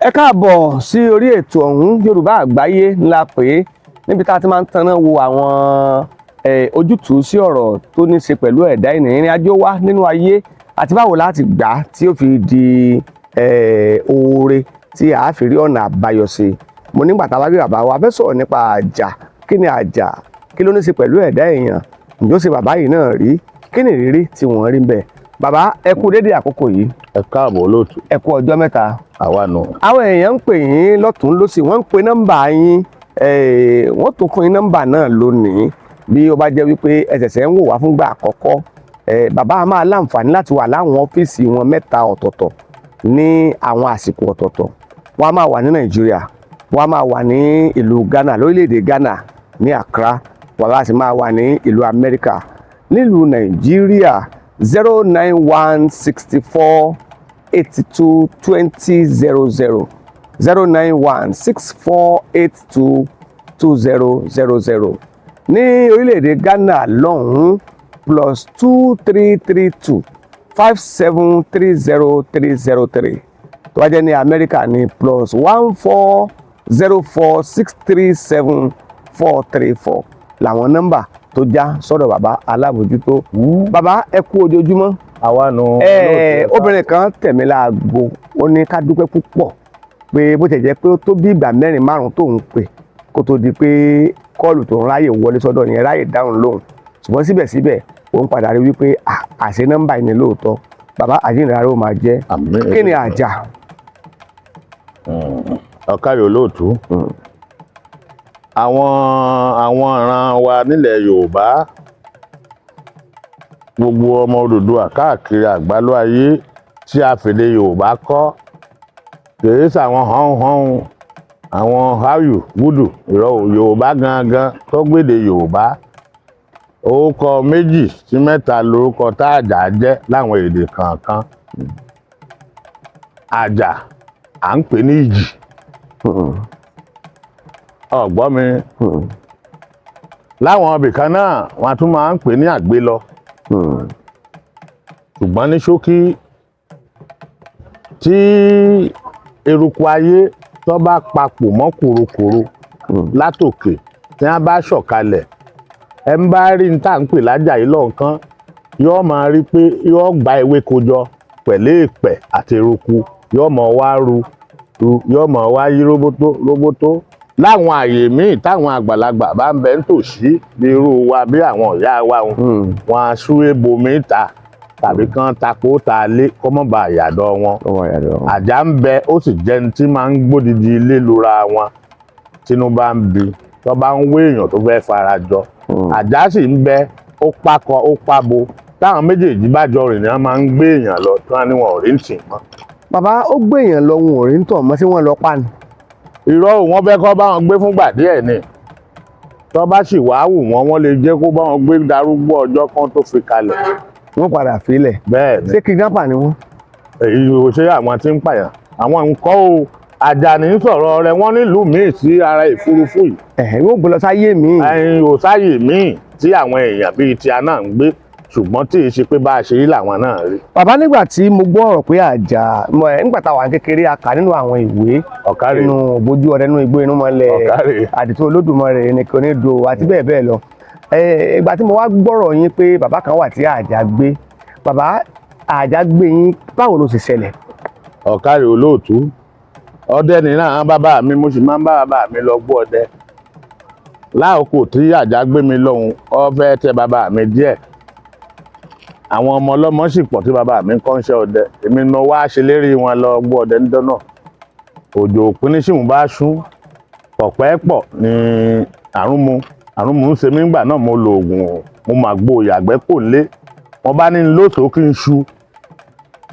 Ẹ káàbọ̀ sí orí ètò ọ̀hún. Yorùbá Àgbáyé ńlá pé níbi tá a ti máa ń tanná wo àwọn ojútùú sí ọ̀rọ̀ tó ní ṣe pẹ̀lú ẹ̀dá ènìyàn, ìrìn àjò wa nínú ayé, àti báwo láti gbà á tí ó fi di oore tí a fi rí ọ̀nà àbáyọ sí i. Mo nígbà tá a bá bí bàbá wa fẹ́ sọ̀rọ̀ nípa àjà. Kí ni àjà? Kí ló ní ṣe pẹ̀lú ẹ̀dá èèyàn? Ǹjọ́ ṣe bàbá yìí náà rí? Kí ni ìrírí tí wọ́n rí ń bẹ̀? Bàbá, ẹ kú dédé àkókò yìí. Ẹ káàbọ̀, olóòtú. Ẹ kú ọjọ́ mẹ́ta. Àwa nù. Àwọn èèyàn ń pè yín lọ́tún lọ́sì, wọ́n ń pe nọ́mbà yín. Wọ́n tún fún yín nọ́mbà náà lónìí. Bí ó bá jẹ́ wípé ẹ ṣẹ̀ṣẹ̀ ń wò wá fúngbà àkọ́kọ́, bàbá a máa láǹfààní láti wà láwọn ọ́fíìsì wọn mẹ́ta ọ̀tọ̀ọ̀tọ̀ ní àwọn àsìkò ọ̀tọ̀ọ̀tọ̀. Wọ́n á máa wà ní Nàìjíríà, wọ́n á máa wà ní ìlú Ghana, lórílẹ̀‐èdè Ghana ní Accra, wọ́n á sì máa wà ní ìlú Amẹ́ríkà. Nílùú Nàìjíríà, 09164822000, 09164822000. Ní orílẹ̀-èdè Ghana lọ́hùn-ún, +233 2573 0303. Tó bá jẹ́ ní Amẹ́ríkà ní +1 404 637 434 làwọn nọ́mbà tó já sọ́dọ̀ bàbá alábòjútó. Bàbá, ẹ kú ojoojúmọ́. Àwa nù. Obìnrin kan tẹ̀mí láago, ó ní ká dúpẹ́ púpọ̀ pé bó ti jẹ́ pé ó tó bí ìgbà mẹ́rin márùn-ún tóun pè kó tó di pé call tó ń ráyè wọlé sọ́dọ̀ yẹn, ráyè dáhùn lóhùn, ṣùgbọ́n síbẹ̀síbẹ̀ òun padà rí wípé àṣẹ nọ́mbà yìí ni lóòótọ́. Bàbá, àjíǹde ó máa jẹ́. Àmín. Kí ni àjà? Ọ̀kàrí, olóòtú. Àwọn ìran wa nílẹ̀ Yorùbá, gbogbo ọmọ Odùduwà káàkiri àgbálọ́ ayé tí a fèdè Yorùbá kọ́, kìí ṣàwọn hánhán, àwọn háyù gúdù ìrọ̀. Yorùbá gangan tó gbèdè Yorùbá, orúkọ méjì sí mẹ́ta lórúkọ tá àjà jẹ́ láwọn èdè kọ̀ọ̀kan. Àjà, à ń pè ní ìjì. Ọ̀gbọ́n mi, láwọn ibìkan náà, wọ́n tún máa ń pè ní àgbélọ. Ṣùgbọ́n ní ṣókí, tí eruku ayé tó bá papò mọ́ kùrukùru látòkè, tí wọ́n bá sọ̀kalẹ̀, ẹ ń bá rí ní tá à ń pè lájà yìí lọ́ọ̀kan, yóò máa rí pé yóò gba ewéko jọ pẹ̀lú èèpẹ̀ àti eruku, yóò máa wá ru ru, yóò máa wá yí róbótó róbótó. Láwọn àyè míì, táwọn àgbàlagbà bá ń bẹ nítòsí, bí irú wa, bí àwọn ìyá wa, wọn á súré bomi ta tàbí kán takò ta lé kọ́mọ́bà àyàdọ̀ wọn. Ọmọ ìyàdọ̀. Àjà ń bẹ, ó sì jẹ́ ní tí máa ń gbódìdí ilé lura wọn tínú bá ń bi, tó bá ń wé èèyàn tó fẹ́ fara jọ. Àjà sì ń bẹ, ó pákọ, ó pábo. Táwọn méjèèjì bá jọ rìn ní wọ́n máa ń gbé èèyàn lọ, tí wọ́n ní wọn ò rí ntì mọ́. Bàbá, ó gbé èèyàn lọ, wọn ò rí ń tọ̀ mọ́ sí, wọn lọ pa ni? Irọ́ ò, wọ́n fẹ́ kọ́ bá wọn gbé fúngbà díẹ̀ ni. Tó bá sì wá wù wọ́n, wọ́n lè jẹ́ kó bá wọn gbé darúgbó ọjọ́ kan tó fi kalẹ̀. Wọ́n padà filẹ̀? Bẹ́ẹ̀ ni. Ṣé kidnapper ni wọ́n? Èyí ò ṣe àwọn tí ń pààyàn, àwọn nǹkan o. Àjàní ń sọ̀rọ̀ rẹ̀, wọ́n nílùú míì sí ara ìfurufú yìí. Ẹ̀hẹ̀, wọ́n gbé lọ sáyé míì. Ẹyin ò sáyè míì tí àwọn èèyàn bíi tí a náà ń gbé, ṣùgbọ́n tí ì ṣe pé bá a ṣe rí làwọn náà rí. Bàbá, nígbà tí mo gbọ́ ọ̀rọ̀ pé àjà nígbà táwa ní kékeré, a kà nínú àwọn ìwé Ọ̀kárẹ̀. nínú ògbójú ọdẹ, nínú igbó inú mọ́lẹ̀, Ọ̀kárẹ̀. Àdìtú Olódùmarè, nìkan onídò àti bẹ́ẹ̀ bẹ́ẹ̀ lọ. Ìgbà tí mo wá gbọ́rọ̀ yín pé bàbá kan wà tí àjà gbé, bàbá, àjà gbé yín, báwo ló ṣe ṣẹlẹ̀? Ọ̀kárẹ̀, olóòtú. Ọdẹ ní náà bàbá mi, mo sì máa ń bá bàbá mi lọ gbọ́ ọdẹ. Láòkò tí àjà gbé mi lọ́hùn, ó fẹ́ tẹ bàbá mi díẹ̀. Àwọn ọmọ ọlọ́mọ sì pọ̀ tí bàbá mi ń kọ́ ń ṣe ọdẹ. Èmi ni mo wá ṣe lérí wọn lọ gbọ́ ọdẹ níjọ́ náà. Òjò òpin bá ṣú, ọ̀pẹ́ pọ̀ ní àrùn mu. Àrùn mu ń ṣe mí ńgbà náà. Mo lo oògùn, mo mà gbó ìyàgbẹ́ kò lé. Wọ́n bá ní lóṣòó kí n ṣu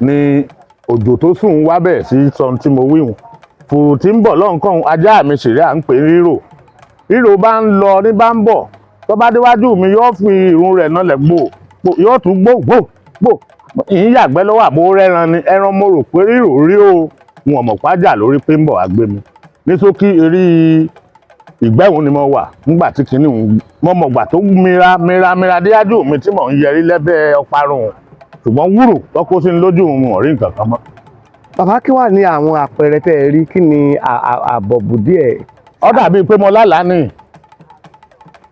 ní òjò tó sùn wá bẹ̀rẹ̀ sí sọ tí mo wíhun. Fùrù tí ń bọ̀ lọ́nkàn, ajá mi ṣèré, à ń pè ní rírò. Rírò bá ń lọ ní bá ń bọ̀, tó bá déwájú mi, yóò fi ìrun rẹ̀ nalẹ̀ gbò gbò, yóò tún gbò gbò gbò. Ìyín yàgbẹ́ lọ́wọ́ àbó rẹ́ran ni ẹran. Mo rò pé rírò rí o, wọn mọ̀ pájà lórí pé ń bọ̀ wá gbé mi. Ní ṣókí, eré ìgbẹ́hùn ni mo wà nígbà tí kinní òun. Mo mọ̀gbà tó mira mira mira déwájú mi tí mò ń yẹrí lẹ́bẹ̀ẹ́ ọparun, ṣùgbọ́n wúrò tọ́kó sí ní lójú òun, ò rí nǹkan kan mọ́. Bàbá, kí wàá ní àwọn àpẹẹrẹ tẹ́ ẹ rí? Kí ni àbọ̀bù díẹ̀? Ó dàbíi pé mo lálàá ni.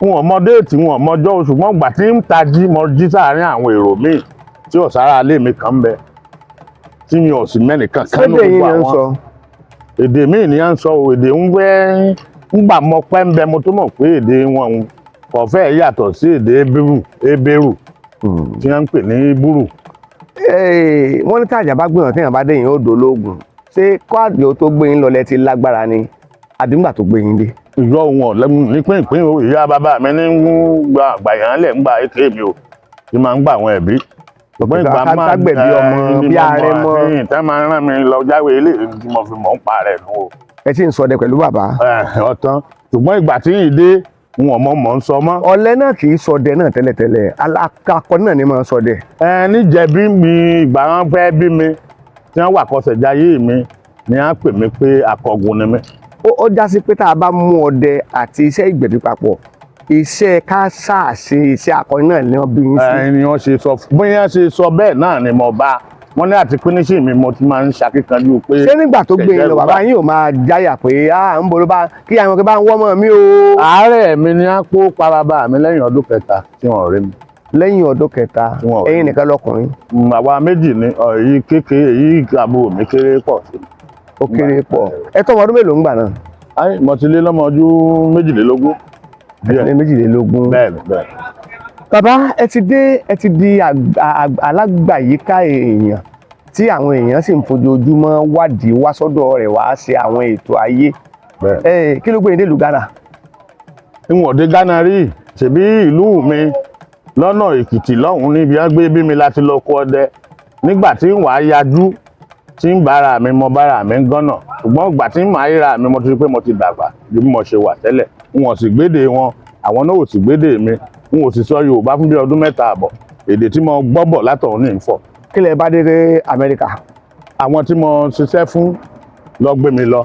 N ò mọ date, n ò mọjọ́ oṣù mọ́. Gbà tí ń tají, mo jí sáàárín àwọn èrò míì tí ò sára ilé mi kan ń bẹ, tí mi ò sì mẹ́nìkan kan ní Sédè yín gbogbo ni ń àwọn sọ? Èdè míì ni à ń sọ o. Èdè ń wẹ́ ńgbà mọ pẹ́ ń bẹ, mo tó mọ̀ pé èdè wọn ń kò fẹ́ yàtọ̀ sí èdè Ebéru, Ebéru tí wọ́n ń pè ní Búrù. Wọ́n ní tàjà bá gbìyànjú, téèyàn bá dé yín ó dológun. Ṣé kóòdù ó tó gbé yín lọ lẹ ti lágbára ni, àbí ńgbà tó gbé yín dé? Ìyọ wọn lẹ́nu ní pínpín o. Ìyá bàbá mi ní ń gba àgbàyàn lẹ̀ ń gba èké mi o, tí máa ń gbà àwọn ẹ̀bí. Ṣùgbọ́n ìgbà máa ká gbẹ̀bí ọmọ bí ààrẹ mọ́. Ìtàn máa ń rán mi lọ jáwé ilé tí mo fi mọ̀ ń pa rẹ̀ nù o. Ẹ sì ń ṣọdẹ pẹ̀lú bàbá? Ọ̀tán. Ṣùgbọ́n ìgbà tí yìí dé, n ò mọ̀ mọ̀ ń sọ mọ́. Ọ̀lẹ náà kì í ṣọdẹ náà tẹ́lẹ̀tẹ́lẹ̀, akọ náà ni máa ń ṣọdẹ. Ẹ níjẹ̀bí mi, ìgbà wọn fẹ́ bí mi tí wọ́n wà kọsẹ̀ jayé mi ni wọ́n pè mí pé akọgun ni mí. Ó já sí pé tá a bá mú ọdẹ àti iṣẹ́ ìgbẹ̀bí papọ̀, iṣẹ́ ká ṣàṣe iṣẹ́ akọni náà ni wọ́n bí yín sí. Ẹ ni wọ́n ṣe sọ, bí wọ́n ṣe sọ bẹ́ẹ̀ náà ni mo bá wọ́n ní àti pínísì mi mo ti máa ń ṣakíkanjú pé. Ṣé nígbà tó gbé yín lọ, bàbá yín ò máa jáyà pé ah, ń bolo bá kí àwọn kan bá ń wọ́mọ̀ mi o? Àárẹ̀ mi ni á kó pa bàbá mi lẹ́yìn ọdún 3 tí wọ́n rí mi. Lẹ́yìn ọdún 3? Tí wọ́n rí Ẹ̀yin mi. nìkan lọkùnrin? Àwa méjì ni. Èyí kékeré, èyí àbúrò mi kéré pọ̀ sí. Ó kéré pọ̀. Ẹ tọ́ ọmọ ọdún mélòó ń gbà náà? Ayé, mo ti lé lọ́mọ ọdún 22 díẹ̀. Ní 22? Bẹ́ẹ̀ ni, bẹ́ẹ̀. Bàbá, ẹ ti dé, ẹ ti di alágbàyíká èèyàn tí àwọn èèyàn sì ń fojoojúmọ́ wádìí wá sọ́dọ̀ rẹ̀ wá ṣe àwọn ètò ayé. Bẹ́ẹ̀. Ẹ kí ló gbé yín dé ìlú Ghana? Ìwọ̀n dé Ghana rí. Ṣèbí ìlú mi lọ́nà Èkìtì lọ́hùn-ún níbi wọ́n gbé bí mi láti lọ kó ọdẹ. Nígbà tí ń wàá yajú tí ń bára mi, mo bára mi ń gánà. Ṣùgbọ́n ìgbà tí ń máa ríra mi, mo ti rí pé mo ti dàgbà ju bí mo ṣe wà tẹ́lẹ̀. N ò sì gbédè wọn, àwọn náà ò sì gbédè mi, n ò sì sọ Yorùbá fún bí ọdún 3.5. Èdè tí mo gbọ́ bọ̀ látọ̀hún ní ìfọ̀. Kí lẹ bá dé dé Amẹ́ríkà? Àwọn tí mo ṣiṣẹ́ fún lọ gbé mi lọ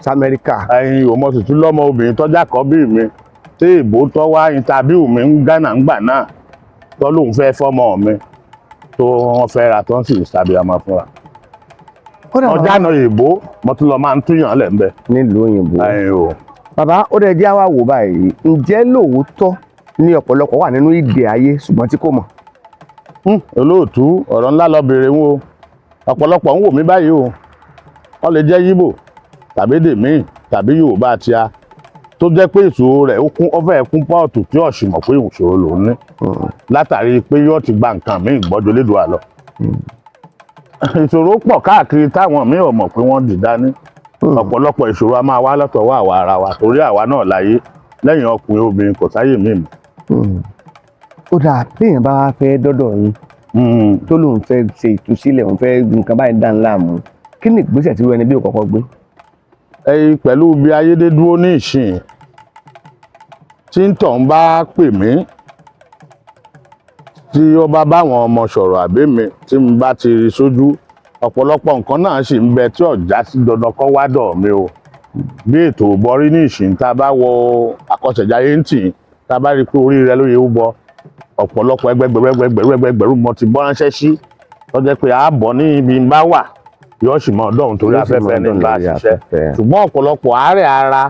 Sí Amẹ́ríkà. Ẹyin ò mọ sì tún lọ́mọ obìnrin tọ́jà kọ́ bí mi tí ìbò tọ́ wá interview mi ń Ghana ńgbà náà, tọ́ lóun fẹ́ fọ́mọ mi, tó wọ́n fẹ́ ra, tó ń sì ṣàbíamọ fúnra. Kódà bàbá- Ọjà náà ìbò mo tún lọ máa ń túyàn lẹ̀ ń bẹ̀. Nílùú òyìnbó. Ẹyin o. Bàbá, ó dẹ̀ jẹ́ àwa wò báyìí, ǹjẹ́ lóòótọ́ ní ọ̀pọ̀lọpọ̀ wà nínú ìdè ayé ṣùgbọ́n tí kò mọ̀? Olóòtú, ọ̀rọ̀ ńlá lọ bèrè wọn o. Ọ̀pọ̀lọpọ̀ ń wò mí báyìí o. Wọ́n lè jẹ́ Yíbò tàbí èdè míì tàbí Yorùbá tíá tó jẹ́ pé ìṣòro rẹ̀ ó kún, ó fẹ́ kún pọ́ọ̀tù tí ó sì mọ̀ pé ìṣòro lòún ní, látàrí pé yóò ti gba nǹkan míì gbọ́jọ lédùá lọ. Ìṣòro pọ̀ káàkiri táwọn míì ò mọ̀ pé wọ́n dì dání. Ọ̀pọ̀lọpọ̀ ìṣòro a máa wá lọ́tọ̀ọ́wọ́ àwa ara wa, torí àwa náà láyé. Lẹ́yìn ọkùnrin, obìnrin, kò sáyè míì mọ́. Ó dáa, téèyàn bá wá fẹ́ dọ́dọ̀ yín, tó lóun fẹ́ ṣe ìtúsílẹ̀, òun fẹ́ nǹkan báyìí dá ńlá mú, kí ni ìgbésẹ̀ tí irú ẹni bí ó kọ́kọ́ gbé? Ẹyin, pẹ̀lú bí ayédè dúró ní ìsìn, tí ń tọ̀ ń bá pè mí, tí ó bá báwọn ọmọ sọ̀rọ̀ àbí mi tí n bá ti rí sójú, ọ̀pọ̀lọpọ̀ nǹkan náà sì ń bẹ tí ọ̀já sí dandan kọ́ wádọ̀ mi o. Bí ètò ìbọrí ní ìsìn, tá a bá wọ àkọsẹ̀jáyé ń tì í, tá a bá rí i pé orí rẹ ló yẹ ó bọ, ọ̀pọ̀lọpọ̀ ẹgbẹgbẹ̀rún ẹgbẹgbẹ̀rún ẹgbẹgbẹ̀rún mo ti bọ́ ránṣẹ́ sí, tó jẹ́ pé ààbọ̀ ní ibi ń bá wà, yóò sì mọ ọdọ́run torí Yóò sì mọ afẹ́fẹ́ ní ọdọ́run bá lórí ṣiṣẹ́. afẹ́fẹ́. Ṣùgbọ́n ọ̀pọ̀lọpọ̀ àárẹ̀ ara,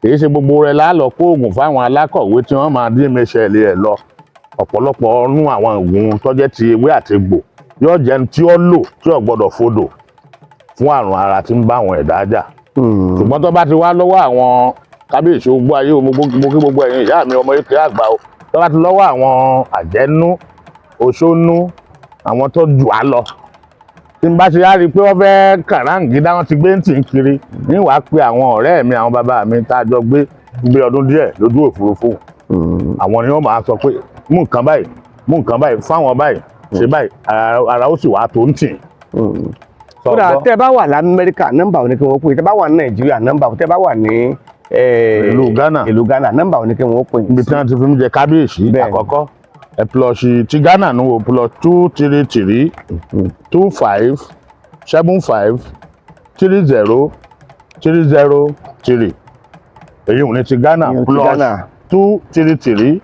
kìí ṣe gbogbo rẹ̀ lálọ́ kó oògùn fáwọn alákọ̀wé tí wọ́n máa dín mẹ́sẹ̀ lé ẹ̀ lọ. Ọ̀pọ̀lọpọ̀ ọ̀run àwọn oògùn tó jẹ́ ti ewé àti egbò yóò jẹ́ ní tí ó lò tí ò gbọ́dọ̀ fodò fún àrùn ara tí ń bá àwọn ẹ̀dá jà. Ṣùgbọ́n tó bá ti wá lọ́wọ́ àwọn kábíyèsí ogbó ayé o, mo kí gbogbo ẹ̀yin ìyá mi, ọmọ eke àgbà o. Tó bá ti lọ́wọ́ àwọn àjẹ́nú, oṣónú, àwọn tó jù á lọ, tí n bá ti á rí i pé wọ́n fẹ́ kàráǹgídá, wọn ti gbé ń tì ń kiri ní, wàá pe àwọn ọ̀rẹ́ mi, àwọn bàbá mi tá a jọ gbé gbé ọdún díẹ̀ lójú òfurufú. Àwọn ni wọ́n máa sọ pé mú nǹkan báyìí, mú nǹkan báyìí, fáwọn báyìí, ṣe báyìí, ara ó sì wá tó ń tì. Kódà tẹ́ bá wà lamẹ́ríkà, nọ́mbà ò ní kí wọ́n pè? Tẹ́ bá wà ní Nàìjíríà, nọ́mbà? Tẹ́ bá wà ní Ìlú Ghana. Ìlú Ghana, nọ́mbà ò ní kí wọ́n pè? Ibi tí wọ́n ti fi mí jẹ kábíyèsí. Àkọ́kọ́, ẹ plus ti Ghana nu o, +233 257 5303 003. Èyí ò ní ti Ghana. Ìyẹn ti Plus Ghana. 233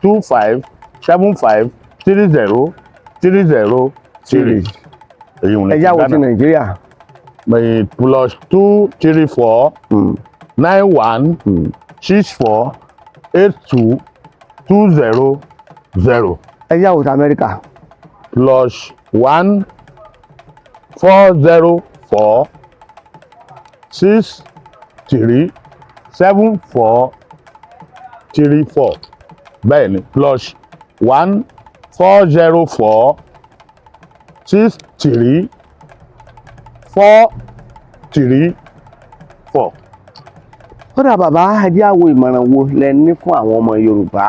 257 5303 003. Èyí ò ní Ẹ ti yáwó ti Ghana. Nàìjíríà. +234 91 64 82 20 0. Ẹ yá òtún Amẹ́ríkà. +1 404 63 74 34. Bẹ́ẹ̀ ni, +1 404 63 4 3 4. Kódà bàbá, ẹ jẹ́ á wo ìmọ̀ràn wo lẹ ní fún àwọn ọmọ Yorùbá,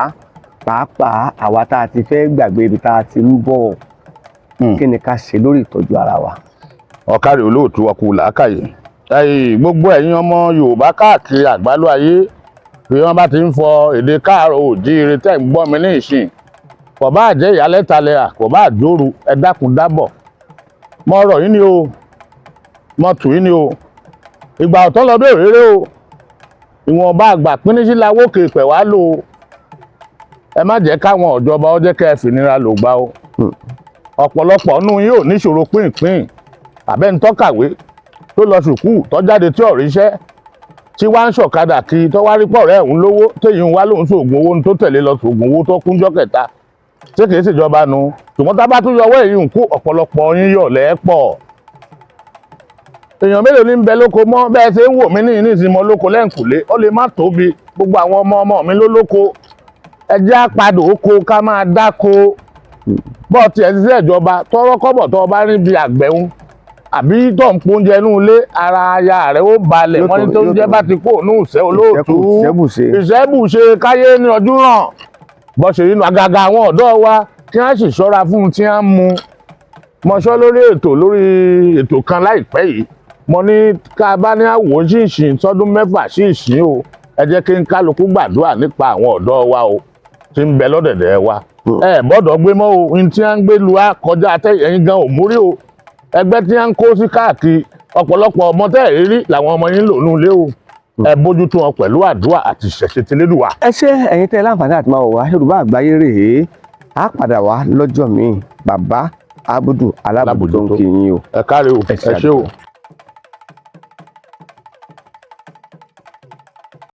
pàápàá àwa tá a ti fẹ́ gbàgbé ibi tá a ti ń bọ̀? Kí ni ká ṣe lórí ìtọ́jú ara wa? Ọ̀kàrẹ̀ olóòtú, ọkù làákàyè. Ẹ̀yin, gbogbo ẹ̀yin ọmọ Yorùbá káàkiri àgbálú ayé, bí wọ́n bá ti ń fọ èdè káàárọ̀ òjíire tẹ́ ń gbọ́ mi ní ìsìn, kò bá jẹ́ ìyálẹ́ta lẹ́à, kò bá jóru, ẹ dákun dábọ̀, mo rọ̀ yín ni o, mo tù yín ni o. Ìgbà ọ̀tọ́ lọ bí òréré o. Ìwọ̀nba àgbà pínísí la wókè pẹ̀ wá lò ó. Ẹ má jẹ́ káwọn ọ̀jọba ó jẹ́ kẹ́ ẹ fìnira lò gbà o. Ọ̀pọ̀lọpọ̀ nù yín ò níṣòro pínpín àbẹ́ntọ́kàwé tó lọ sùkúù, tó jáde, tí ò ríṣẹ́, tí wá ń ṣọ̀kadà kiri, tó wá rí pọ̀ rẹ̀ ń lówó, téyìn wá lòún ṣoògùn owó tó tẹ̀lé lọ ṣoògùn owó tó kúnjọ́ kẹta, ṣé kìí ṣèjọba nu? Ṣùgbọ́n tá bá tún yọwọ́ èyí ń kú, ọ̀pọ̀lọpọ̀ yín yọ̀ lẹ́ẹ̀pọ̀. Èèyàn mélòó ní ń bẹ lóko mọ́? Bẹ́ẹ̀ ṣe ń wò mí ní ìsinmi lóko lẹ́ǹkùlé, ó lè má tóbi. Gbogbo àwọn ọmọ ọmọ mi ló lóko. Ẹ jẹ́ àpadò oko, ká máa dáko. Bọ́ọ̀ tiẹ̀ ṣiṣẹ́ ìjọba, tọ́rọ́ kọ́bọ̀ tó o bá rí bí àgbẹ̀hún àbí tó ń pọ́njẹ inú ilé, ara aya rẹ̀ ó balẹ̀. Yóò Wọ́n ní tó- tó ń yóò jẹ́ tó. bá ti kó ònú ìṣẹ́, olóòtú. Ìṣẹ́bùṣe. Ìṣẹ́bùṣe káyé ní ọdún ràn bọ́ ṣe nínú àgàgà àwọn ọ̀dọ́ wa, kí wọ́n sì ṣọ́ra fún un tí wọ́n ń mu mọṣọ́. Lórí ètò kan láìpẹ́ yìí, mo ní ká bá ní àwò ṣìnṣìn tọdún 6 sí ìsín o, ẹ jẹ́ kí n kálukú gbàdúrà nípa àwọn ọ̀dọ́ wa o tí ń bẹ lọ́dẹ̀dẹ̀ wa. Ẹ gbọ́dọ̀ gbé mọ́ o. Ní tí wọ́n ń gbé lu á kọjá ẹ̀yin gan ò mórí o. Ẹgbẹ́ tí wọ́n ń kó sí káàkiri, ọ̀pọ̀lọpọ̀ ọmọ tẹ́ ẹ̀ rírí làwọn ọmọ yín lò nù ilé o. Ẹ bójútó wọn pẹ̀lú àdúrà àti ìṣẹ̀ṣe tẹlẹ́dùwà. Ẹ ṣé ẹ̀yin tẹ́ ẹ láǹfààní àti máa wò wá. Yorùbá Àgbáyé rèé. Á padà wá lọ́jọ́ míì. Bàbá Abudu Alábòjútó ń kí yín o. Ẹ káre o. Ẹ ṣé. Ẹ ṣé o.